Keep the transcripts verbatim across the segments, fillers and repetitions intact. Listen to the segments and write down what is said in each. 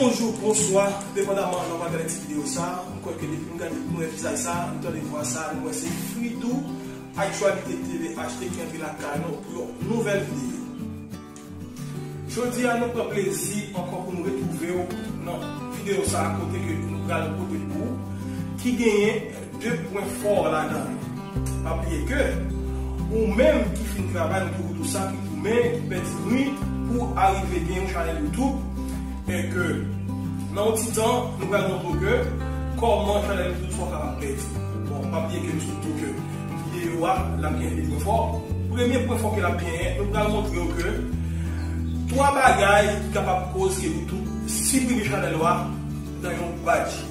Bonjou, bonswa, depandaman nan w gade ti videyo sa, m kwè ke depi nou gade, nou wè vizaj sa, nou tande vwa sa, nou wè se Fridou, Aktyalite T V H D ki antre lakay nou pou yon nouvèl videyo. Jodi a, nou pran plezi ankò pou nou retwouve w nan videyo sa a kote ke nou pral pote pou ou, ki genyen de pwen fò ladan l. Pa bliye ke ou menm ki fin travay, nou toujou di w sa, ki goumen, ki pèdi nwi pou arive gen yon chanèl YouTube, e ke nan yon ti tan, nou pral montre w ke kòman chanèl YouTube sa w kapab pèdi. Bon, pa bliye ke m sot di w ke videyo a, l ap gen de pwen fò. Premye pwen fò ke l ap genyen, nou pral montre w ke twa bagay ki kapab koz ke YouTube siprime chanèl ou a nan yon badji.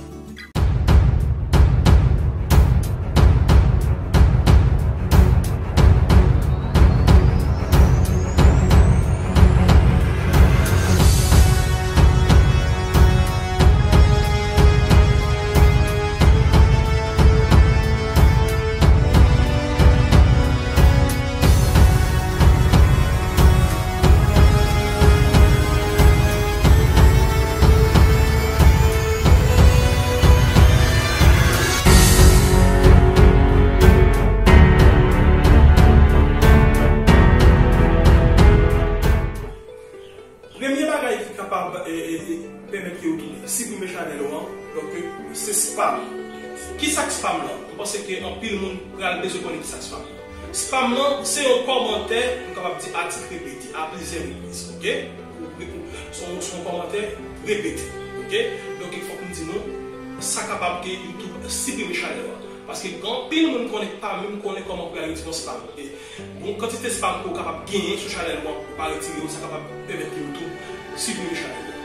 Premye bagay ki kapab, e, e, e, pèmèt ke YouTube siprime chanèl ou an, donk, se spam. Kisa k spam lan? M panse ke anpil moun pral bezwen konnen kisa k spam. Spam lan, se yon kòmantè, nou kapab di atik repete a plizyè repriz, oke? Se yon, se yon kòmantè repete, oke? Donk, fòk m di nou, sa kapab ke YouTube siprime chanèl ou an. Paske gen anpil moun konnen, pa menm konnen kòman pou y al retire yon spam. E gon kantite spam ke w kapab genyen sou chanèl ou an, ou pa retire yo, sa kapab pèmèt ke YouTube siprime chanèl ou an.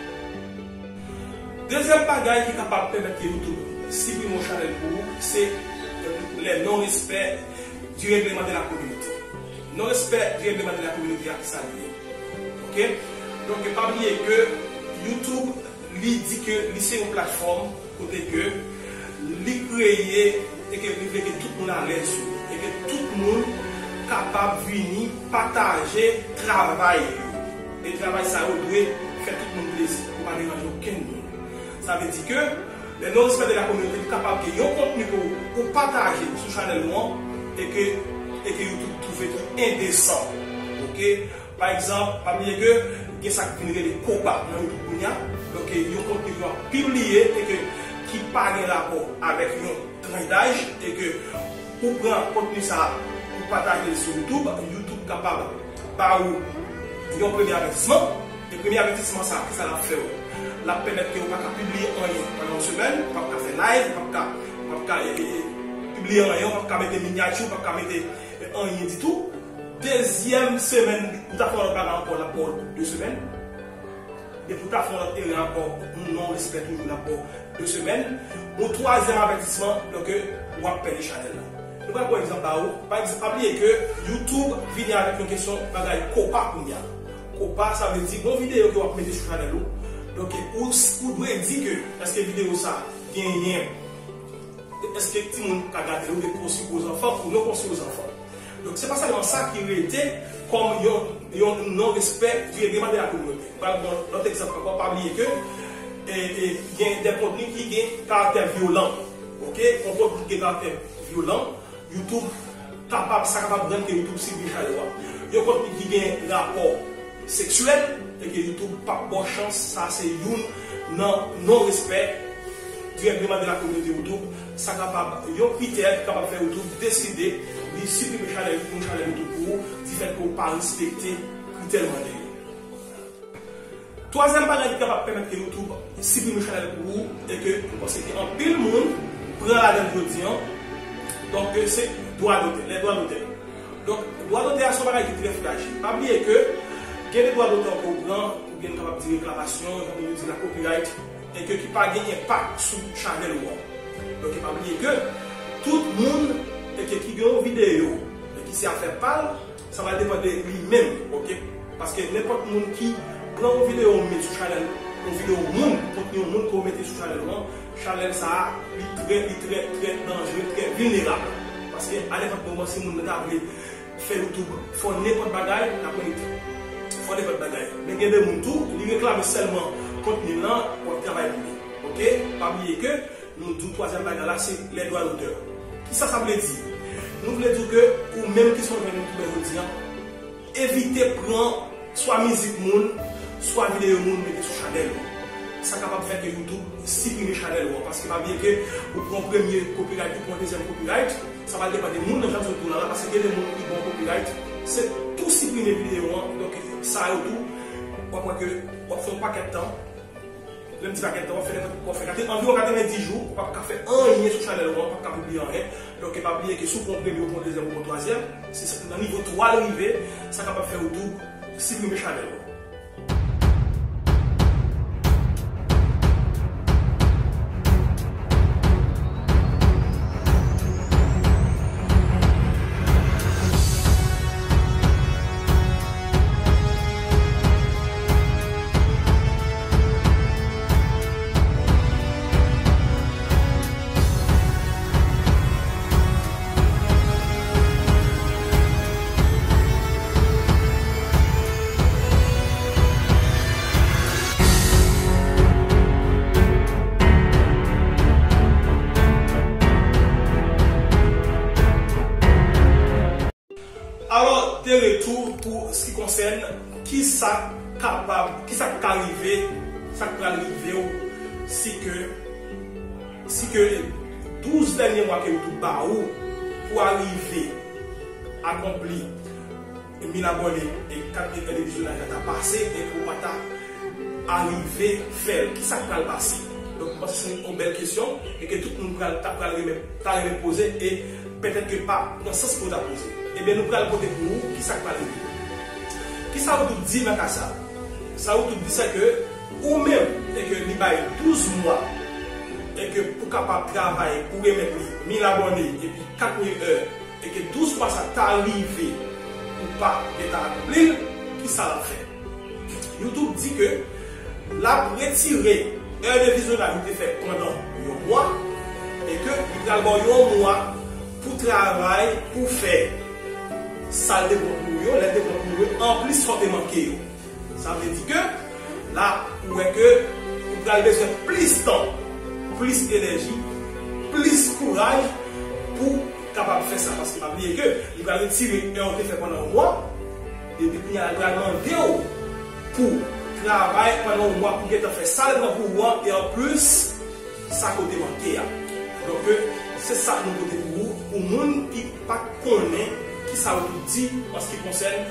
Dezyèm bagay ki kapab pèmèt ke YouTube siprime yon chanèl pou ou, se le non-respect du règlement de la communauté. Non-respect du règlement de la communauté a ki sa l ye. Oke? Donk, pa bliye ke YouTube, li di ke li se yon platfòm kote ke li kreye e ke li vle ke tout moun alèz sou li, e ke tout moun kapab vini pataje travay yo. E travay sa yo dwe fè tout moun plezi, pou pa deranje okenn moun. Sa vle di ke le non-respect de la communauté, li kapab gen yon kontni ke ou, ou pataje sou chanèl ou an, e ke, e ke YouTube twouve ki endesan. Oke? Pa egzanp, pa bliye ke gen sa k vin rele kopa nan YouTube kounye a. Donk, yon kontni ke w ap pibliye e ke ki pa gen rapò avèk yon tranch daj e ke ou pran kontni sa a, ou pataje l sou YouTube, YouTube kapab ba ou yon premye avètisman. E premye avètisman sa a, kisa l ap fè w? L ap pèmèt ke ou pa ka pibliye anyen pandan yon semèn, ou p ap ka fè live, ou p ap ka, ou p ap ka, e, e, e, pibliye anyen, ou p ap ka mete minyati, ou p ap ka mete, e, anyen ditou. Dezyèm semèn, ou ta fè yon lòt bagay ankò, l ap ba w de semèn. Depi w ta fè yon lòt erè ankò, yon non-respè toujou, l ap ba w de semèn. Yon twazyèm avètisman, donk, w ap pèdi chanèl la. Nou pral pran egzanp ba ou. Pa egzanp, pa bliye ke YouTube vini avèk yon kesyon bagay kopa kounye a. Kopa, sa vle di, gon videyo ke w ap mete sou chanèl ou. Donk, ou, ou dwe di ke, èske videyo sa genyen, èske timoun ka gade l, oubyen konsi pou zanfan, ou non konsi pou zanfan. Donk, se pa sèlman sa ki rete kòm yon, yon non-respè du règlement de la communauté. Pral pran lòt egzanp ankò, pa bliye ke, e, e, gen de kontni ki gen karaktè vyolan. Oke? Yon kontni ki gen karaktè vyolan, YouTube kapab, sa kapab rann ke YouTube siprime chanèl ou a. Yon kontni ki gen rapò seksyèl, e ke YouTube p ap ba w chans, sa se youn nan non-respè du règlement de la communauté YouTube. Sa kapab yon kritè ki kapab fè YouTube deside li siprime chanèl, yon chanèl YouTube pou ou, difèt ke w pa respekte kritè l mande yo. Twazyèm bagay ki kapab pèmèt ke YouTube siprime chanèl pou ou, e ke m panse ke anpil moun pran ladan l jodi an, donk, se dwa dotè, les droits d'auteur. Donk, dwa dotè a se yon bagay ki trè frajil. Pa bliye ke gen de dwa dotè ke w pran, oubyen n kapab di reklamasyon, jan nou di la copyright, e ke ki pa gen enpak sou chanèl ou an. Donk, pa bliye ke tout moun, e ke ki gen yon videyo, e ki se afè pa l, sa va depann de li menm, oke? Paske nenpòt moun ki pran yon videyo ou met sou chanèl, yon videyo moun, kontni yon moun ke w mete sou chanèl ou an, chanèl sa a, li trè, li trè, trè danjere, trè vilnerab. Paske a nenpòt moman, si moun nan ta vle fè YouTube fè nenpòt bagay, l ap konekte. Fè nenpòt bagay. Men gen de moun tou, li reklame sèlman Kontni lan, w ap travay pou li. Oke? Pa bliye ke nou di w twazyèm bagay la, se lè dwa dotè. Kisa sa vle di? Nou vle di w ke ou menm ki se yon jèn youtubè jodi a, evite pran swa mizik moun, swa videyo moun mete sou chanèl ou. Sa kapab fè ke YouTube siprime chanèl ou an, paske pa bliye ke ou pran premye copyright, ou pran dezyèm copyright, sa va depann de moun nan jan sot tou la, paske gen de moun ki bon copyright, se tou siprime videyo an, donk sa yo tou, w ap wè ke w ap fè yon pakèt tan, lè m di pakèt tan, w ap fè nenpòt, w ap fè katrè, anviwon katrevendis jou, ou p ap ka fè anyen sou chanèl ou an, ou p ap ka pibliye anyen. Donk, pa bliye ke si w pran premye, ou pran dezyèm, ou pran twazyèm, se nan nivo twa l rive, sa kapab fè YouTube siprime chanèl ou. Alò, de retou pou sa ki konsèn kisa kapab, kisa k ka rive, sa k pral rive w, si ke, si ke douz dènye mwa ke YouTube ba ou pou arive akonpli mil abòne e kat mil è de vizyonaj la ta pase e ke w pa ta arive fè l, kisa k pral pase? Donk, mwen panse se yon bèl kesyon e ke tout moun pral, ta pral renmen, ta renmen poze e petèt ke pa nan sans ke w ta poze. Ebyen, nou pral pote pou ou kisa k pral rive. Kisa YouTube di nan ka sa? Sa YouTube di, se ke ou menm, e ke li bay douz mwa, e ke pou kapab travay, pou remèt li mil abòne epi kat mil è, e ke douz mwa sa ta rive, ou pa gentan akonpli l, kisa l ap fè? YouTube di ke l ap retire è de vizyonaj ou te fè pandan yon mwa, e ke li pral ba w yon mwa pou travay, pou fè sa l te pran pou ou yo, lè l te pran pou ou yo, anplis sa w te manke yo. Sa vle di ke la, ou wè ke ou pral bezwen plis tan, plis enèji, plis kouraj pou kapab fè sa. Paske pa bliye ke li pral retire è w te fè pandan yon mwa, epi kounye a la, li pral mande w pou travay pandan yon mwa pou gentan fè sa l pran pou ou an, e anplis, sa ke w te manke a. Donk, se sa nou pote pou ou, pou moun ki pa t konnen kisa YouTube di an se ki konsène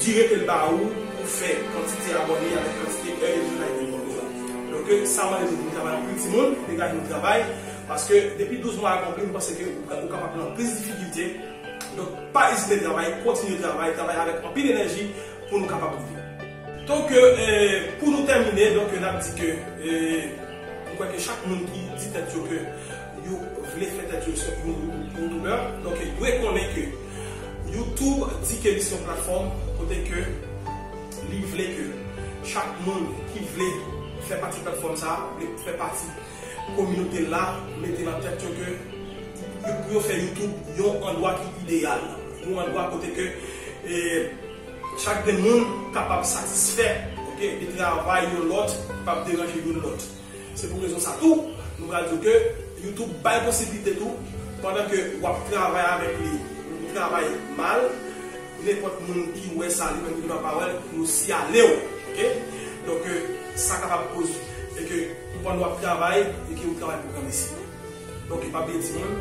dire ke l ba ou pou fè kantite abòne avèk kantite è de vizyonaj ke nou gen la. Donk, sa mande nou pou nou travay anpil timoun, degaje nou travay, paske depi douz mwa akonpli, nou panse ke ou ka, ou kapab nan plis difikilte. Donk, pa ezite travay, kontinye travay, travay avèk anpil enèji pou nou kapab rive. Donk, eh, pou nou tèmine, donk, n ap di ke, eh, mwen kwè ke chak moun ki di tèt yo ke yo vle fè tèt yo se yon, yon youtubè, donk, dwe konnen ke YouTube di ke li se yon platfòm kote ke li vle ke chak moun ki vle fè pati platfòm sa a, vle fè pati kominote la, mete nan tèt yo ke yo, pou yo fè YouTube yon andwa ki ideyal, yon andwa kote ke, eh, chak grenn moun kapab satisfè, oke, de travay yon lòt, pa p deranje youn lòt. Se pou rezon sa tou, nou pral di w ke YouTube bay posiblite tou, pandan ke w ap travay avèk li, ou travay mal, nenpòt moun ki wè sa, li menm li gen dwa pa wè l, pou yo siyale w, oke? Donk, eh, sa kapab koz, e ke pandan w ap travay, e ke ou travay pou granmesi. Donk, pa bliye timoun,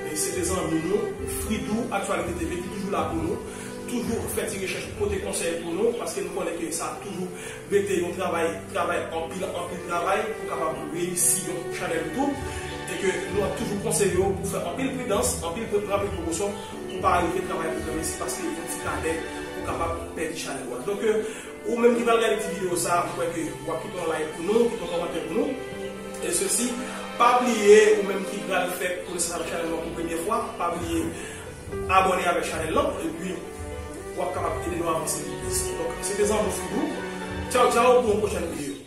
e se te zanmi nou, Fridou Actualité T V ki toujou la pou nou, toujou fè ti rechèch, pote konsèy pou nou, paske nou konnen ke sa toujou rete yon travay, travay anpil, anpil travay pou kapab reyisi yon chanèl YouTube, e ke nou ap toujou konseye w pou fè anpil pridans, anpil pre-, pran anpil prekosyon pou pa rive travay pou granmesi, paske yon ti kadè ou kapab pèdi chanèl ou a. Donk, ou menm ki pral gade ti videyo sa a, m kwè ke w ap kite yon like pou nou, kite yon kòmantè pou nou. E sesi, pa bliye, ou menm ki pral fè konesans avèk chanèl nou an pou premye fwa, pa bliye abòne avèk chanèl lan, epi w ap kapab ede nou avanse pi plis. Donk, se te zanmi w Fridou. Tchaw, tchaw, pou yon pwochèn videyo.